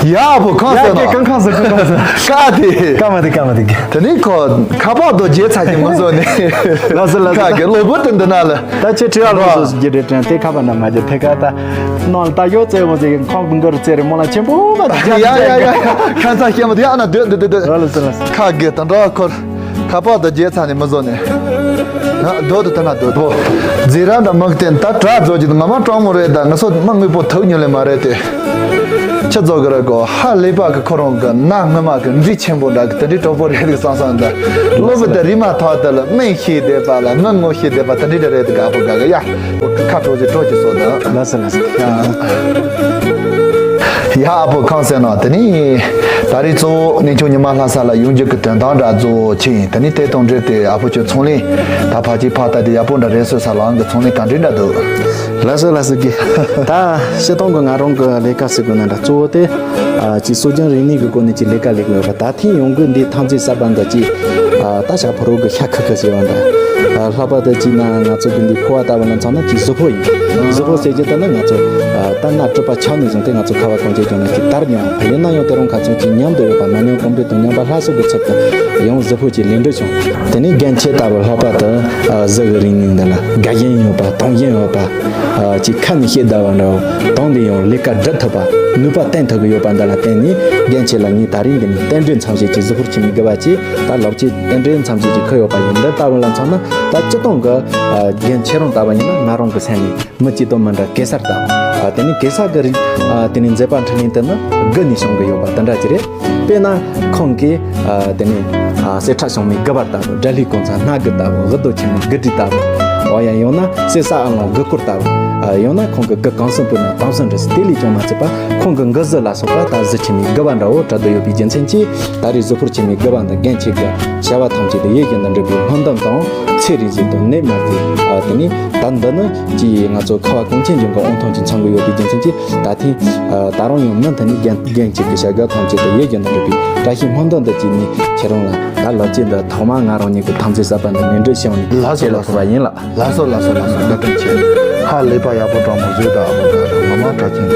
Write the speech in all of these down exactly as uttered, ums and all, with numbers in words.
ཡ་ཨ་ཕོ་གང་ཡ་ཟེར་ནོ། ཀེ་གང་གང་ཟེར་གང་གང་ཟེར། ཀ་དེ། ཀ་མ་དེ་ཀ་མ་དེ་ཀེ། དེ་ནི་ཁོ་ཁ་པར་དོ་རྗེས་ཚ་གི་མི་བཟོ་ནས། ལགས་སོ་ལགས་སོ། ཀ་གི་གློ་བུར་དུ་འདི་ན་ལ། ད་ཁྱེད་ཁྲི་ཡ་ལོ་སོ་སོ་རྒྱུ་རེད་དྲན་དེ་ཁ་པར་ན་མ་རྒྱུ་དེ་ཀ་ད། ནང་ལ་ད་ཡོད་ཙེ་བོ་ཟེ་ཁོང་གི་མགུར་ཙེ་རེ་མོ་ལ་ཆེན་པོ་མ་དེ་ཡ་ཡ་ཡ་ཡ། ཁ་ཚ་ཤེས་མ་དེ་ཡ་ན་སྡོད་སྡོད་སྡོད་སྡོད། ལགས་སོ་ལགས་སོ། ཁ་གི་ད་འདྲ་ཁོ། ཁ་པར་དང་རྒྱལ་ཚ་ནས་མི་བཟོ་ནས། ན་སྡོད་དུ་ད་ན་སྡོད་པོ། རྫི་ར་འདྲ་མི་བསྟན་ད་དྲག་རྫོགས་ཀྱི་ང་མ་གྲོགས་མོ་རེད་ད་ང་ཚོ་མ་དངོས་པོ་ཐུག་ཉོ་ལེ་མ་རེད་དེ། ཆི་རྫོགས་གི་ར་གོ་ཧ་ལས་པ་གི་ཁོ་རང་གི་ན་སྔོན་མ་གི་འདྲི་ཆེན་པོ་འདྲ་གི་དེ་འདྲི་གྲོགས་པོ་རེད་གི་བསམ་བསམ་ད། སློབ་བུ་དེ་རིམ་མ་ཐག་དེ་ལ་སྨན་ཤེས་བསྡད་པ་ལ་ངུ་ངོ་ཤེས་བསྡད་པ་དེ་འདྲི་འདྲ་རེད་གི་ཨ་ཕོ་ག་གི་ཡ། ཁ་གྲོགས་ཟི་གྲོགས་ཀྱི་སོ་ད། ལ་ས་ལ་ས། ཡ་ཨ་ཕོ་གང་ཟེར་ན་དེ་ནི། ད་རེས་གཙོ་བོ་གནས་ཆུང་ཉི་མ་ལྷ་ས་ལ་ཡོང་རྒྱུ་གི་དོན་དག་འདྲ་གཙོ་བོ་ཆེ་ཡིན། དེ་ནི་དེ་དང་འབྲེལ་ཏེ་ཨ་ཕོ་ཁྱོད་ཚོང་ལས་ད་ཕ་གཅིག་ཕ་ལྟ་དེ་ཡག་པོ་འདྲ་རེད་སོ་ས་ལའང་གི་ཚོང་ལས་ག་འདྲ་འདྲ་འདུག་ལ་ས་ལ་ས་གི། ད་སྤྱི་བཏང་གི་ང་རང་གི་ལས་ཀ་ཟེར་དགོས་ན་འདྲ་གཙོ་བོ་དེ། ཅིག་སྲོལ་རྒྱུན་རིག་གནས་ཀྱི་སྒོ་ནས་ཅིག་ལས་ཀ་ལས་དགོས་པ་ད་ཐེངས་ཡོང་གི་འདི་ཐང་རྩེད་གསར་པ་འདི་ཅིག་ད་ཞག་ཕོ་རོག་གི་ཤ་ཁ་ཁ་ཟེར་བ་འདྲ། ལྷག་པར་དུ་ཅིག་ན་ང་ཚོ་གི་འདི་ཕོ་བ་ལྟ་བུ་ལ་མཚོན་ན་ཅིག་གཟུགས་ཕོ་ཡིན། གཟུགས་ཕོ་ཟེར་རྒྱུ་ད་ན་ང་ཚོ་ད་ན་གྲུབ་པ་ཆགས་ནས་བཟུང་སྟེ་ང་ཚོ་ཁ་བ་གངས་ཅན་ལྗོངས་ན་ཅིག་དར་མྱོང་བ་ཡིན་ན་ཡང་དེ་རུང་ཁ་ཚོན་ཅིག་ཉམས་དུ་ཡོད་པ་མ་ཉམས་གོང་འཕེལ་དང་ཉམས་པ་སླར་གསོ་གི་ཚུལ་དུ་ཡང་གཟུགས་ཕོ་ཅིག་ལེན་འགྲོ་བྱུང་། དེ་ནས་རྒན་ཁྱེད་ལྟ་བུ་ལྷག་པར་དུ་གཟུགས་ཀྱི་རིག་གནས་འདི་ལ་དགའ་ཞེན་ཡོད་པ་དུང་ཞེན་ཡོད་པ། ཅིག་ཁ་ནས་བཤད་བདའ་བ་འདྲ་བོ་དང་དེ་ཡང་ལས་ཀ་སྒྲུབ་ཐུབ་པ་ནུས་པ་བསྟན་ཐུབ་ཀྱི་ཡོད་པ་འདི་ལ་བརྟེན་ནས་རྒན་ཁྱེད་ལ་ངས་ད་རིང་འདི་ནས་རྟེན་འབྲེལ་མཚམས་བཞག་གི་གཟུགས་ཕོར་ཆེ་མི་དགོས་པ་ཅིག་ད་ལོག་ཅིག་རྟེན་འབྲེལ་མཚམས་བཞག་གི་ཁུར་ཡོད་པ་ཡིན། འདི་ལྟ་བུ་ལ་མཚོན་ན་ད་སྤྱི་བཏང་གི་རྒན་ཁྱེད་རང་ལྟ་བུ་ཡིན་ན་ང་རང་གི་སེམས་ནས་མི་སྐྱིད་དོ་མི་འདྲ་གེ་སར་ལྟ་བུ་དེ་ནས་གེ་སར་གི་རིགས་དེ་ནས་མཛད་པ་འཕྲིན་ལས་དེ་ནི་དགུ་ནས་བྱུང་གི་ཡོད་པ་དེ་འདྲ་ཅིག་རེད། དཔེར་ན་ཁོང་གིས་ཨ་དེ་ནས་ཨ་གསེར་ཁྲ་བྱང་མའི་དགུ་པར་ལྟ་བུ། སྒྲ་ལྷའི་གོ་མཚམས་སྣ་དགུ་ལྟ་བུ། འུར་རྡོ་ཆེན་མོའི་དགུ་སྒྲིལ་ལྟ་བུ། འོ་ཡ་ཡང་ན་གསེར་ས་ཨ་ལོང་དགུ་སྐོར་ལྟ་བུ། ཨ་ཡང་ན་ཁོང་གི་དགུ་གང་གསུམ་པོ་ན་དྭངས་གསུམ་འདྲ་སི་དེ་ལས་ཀྱང་མ་ཚད་པ་ཁོང་གི་མགུལ་གཟུགས་ལ་སོགས་པ་ད་གཟི་ཆེན་མོའི་དགུ་པ་འདྲ་བོ་གྲགས་འདོད་ཡོད་པའི་རྒྱུ་མཚན་གྱིས་ད་རེས་གཟུགས་ཕོར་ཆེན་མོའི་དགུ་པ་འདི་རྒན་ཁྱེད་ཀྱི་བྱ་བ་ཐམས་ཅད་དུ་ཡིད་ཀྱི་འདི་འགྲུབ་པའི་སྨོན་འདུན་དང་ཚེ་རིང་ཞིག་ཏུ་ནད་མ་བཟོས། ཨ་དེ་ནས་ད་འདི་ནི་ཅིག་ང་ཚོ་ཁ་བ་གངས་ཅན་ལྗོངས་ཀྱི་དབང་ཐང་ཅིག་ཚང་གི་ཡོད་པའི་རྒྱུ་མཚན་གྱིས། ད་ཐེངས་ད་རུང་ཡང་མུ་མཐུད་ནས་རྒན་རྒན་གཅིག་གི་བྱ་དགའ་ཐམས་ཅད་དུ་ཡིད་ཀྱི་འདི་འགྲུབ་པའི་བཀྲ་ཤིས་སྨོན་འདུན་འདི་བཅས་ནས་ཁྱེད་རང་ལ་ད་ལོ་གཅིག་འདི་ཐོག་མ་ང་རང་ཉིད་ཀྱི་ཐང་རྩེད་གསར་པ་འདི་ནས་འབྲི་ཤེས་ཡོང་ནས་ལགས་སོ་ཁྱེད་ལ་ལགས་ཕུལ་བ་ཡིན་ལགས། ལགས་སོ་ལགས་སོ་ལགས་སོ། བཀའ་དྲིན་ཆེ། ཧ་ལས་པ་ཡག་པོ་དྲང་མོ་བཟོས་ད་ཨ་ཕོ་ག་རེ་ངོ་མ་དྲག་ཅན་ག་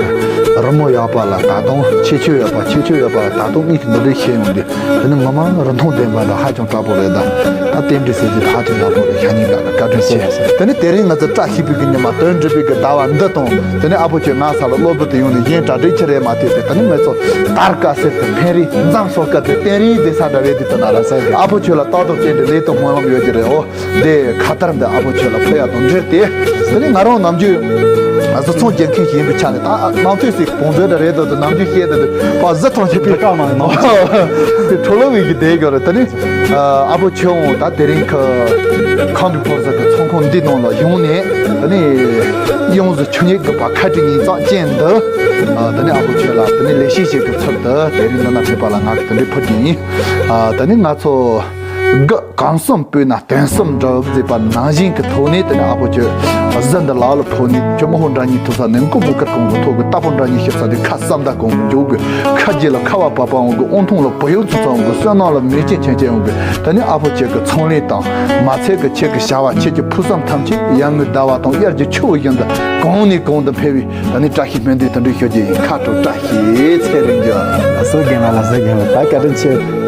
རི་མོ་ཡག་པ་ལ་ད་དུང་ཁྱད་ཆོས་ཡོད་པ་ཁྱད་ཆོས་ཡོད་པ་ད་དུང་མིག་གིས་འདི་འདྲ་ཤེས་ཡོང་དུས། དེ་ནི་ངོ་མ་རིན་ཐང་ལྡན་པ་དང་ཧ་ཅང་དྲག་པོ་རེད་ད། ད་རྟེན་འབྲེལ་ཟེར་གྱི་ད་ཧ་ཅང་ཡག་པོ་རེད། ཤ་ཉེ་དགའ་ལ་བཀའ་དྲིན་ཆེ། དེ་ནི་དེ་རིང་ང་ཚོ་བཀྲ་ཤིས་པའི་གི་ཉི་མ་དོན་འགྲུབ་པའི་གི་ཟླ་བ་འདི་དང་དེ་ནི་ཨ་ཕོ་ཁྱོད་ང་ས་ལ་སློབ་བུ་དུ་ཡོང་ནས་གཞན་གྲ་སྒྲིག་ཆེ་རེད་མ་ཐེབས་ཏེ་དེ་ནི་ངེད་ཚོ་དར་དཀའ་སེར་དུ་འཕེན་རེས་འཛམ་སོགས་སྐབས་དེ་བསྟན་རེས་དེ་ས་འདྲ་བས་དུས་དུ་ན་ལ་ས་ཨ་ཕོ་ཁྱོད་ལ་ཏག་ཏག་བསྟན་འབྲེལ་ལས་དང་སྨོན་ལམ་ཡོད་ཀྱི་རེད། འོ། དེ་ཁ་དར་འདི་ཨ་ཕོ་ཁྱོད་ལ་ཕུལ་ཡག་དང་འབྲེལ་ཏེ། དེ་ནི་ང་རང་ནམ་རྒྱུན་བཟོ་ཚོང་རྒྱག་མཁན་ཞིག་ཡིན་པའི་ཆ་ནས་ད་ནང་ཐོས་སྲིད་གོང་མཛོད་འདྲ་རེད་དོ་དུ་ནམ་རྒྱུན་བཤད་དེ་དུ་ཕ་གཟི་ཐང་ཆེ་པའི་ཀ་མ་ནོ། དེ་གྲོ་ལོ་བའི་གི་དེ་ག་རེད། དེ་ནི་ཨ་ཕོ་ཁྱོད་འོང་ད་དེ་རིང་གི་ཁམས་པའི་ཕོ་གསར་གི་ཚོང་ཁང་འདི་ནང་ལ་ཡོང་ནས་དེ་ནི་ཡོངས་སུ་ཆུ་ཉིད་གི་པ་ཁ་དྲི་ཉིན་གཙང་ཅན་འདི་དེ་ནི་ཨ་ཕོ་ཁྱོད་ལ་དེ་ནི་ལས་བྱེད་ཞིག་གི་ཚུལ་དུ་དེ་རིང་འདི་ན་ཕེབས་པ་ལ་ང་གི་དེ་འདྲའི་ཕུལ་གྱི་ཡིན། དེ་ནི་ང་ཚོ་དགུ། གང་གསུམ་སྤོས་ན་དོན་གསུམ་འགྲུབ་ཟེར་བ་ནང་བཞིན་གྱི་ཐོག་ནས་དེ་ནས་ཨ་ཕོ་ཁྱོད་གཟི་འདི་ལག་ལ་ཕོག་ནས་ཁྱོད་མི་ཧོ་འདྲ་གཉིས་ཐུག་ས་ནས་མགོ་བོ་དཀར་གོང་གི་ཐོག་གི་རྟ་ཕོ་འདྲ་གཉིས་ཤི་ས་དེ་ཁ་བསམ་ད་གོང་གི་འཇོག་གི་ཁ་རྗེ་ལ་ཁ་བ་བབས་པ་འོང་གི་དབུང་ཐུང་ལ་བུ་ཡུག་ཚུགས་ཚུགས་འོང་གི་བསོད་ནམས་ལ་མེ་ལྕེ་ཆེན་ཆེན་འོང་གི་དེ་ནས་ཨ་ཕོ་ཁྱོད་ཀྱི་ཚོང་ལས་དང་མ་ཚད་ཀྱི་ཁྱེད་ཀྱི་བྱ་བ་ཁྱེད་ཀྱི་ཕུགས་བསམ་ཐམས་ཅད་ཡར་ངོའི་ཟླ་བ་དང་དབྱར་གྱི་ཆུ་བོ་བཞིན་དུ་གོང་ནས་གོང་དུ་འཕེལ་བའི། ད་ནི་བཀྲ་ཤིས་སྨོན་འདུན་དུ་འགྲོ་ཤོད་ཀྱི་ཡིན། ཁ་དྲོ་བཀྲ་ཤིས་ཚེ་རིང་འགྱུར། ལགས་སོ་རྒན་ལགས། ལགས་སོ་རྒན་ལགས། ད་བཀའ་དྲིན་ཆེ།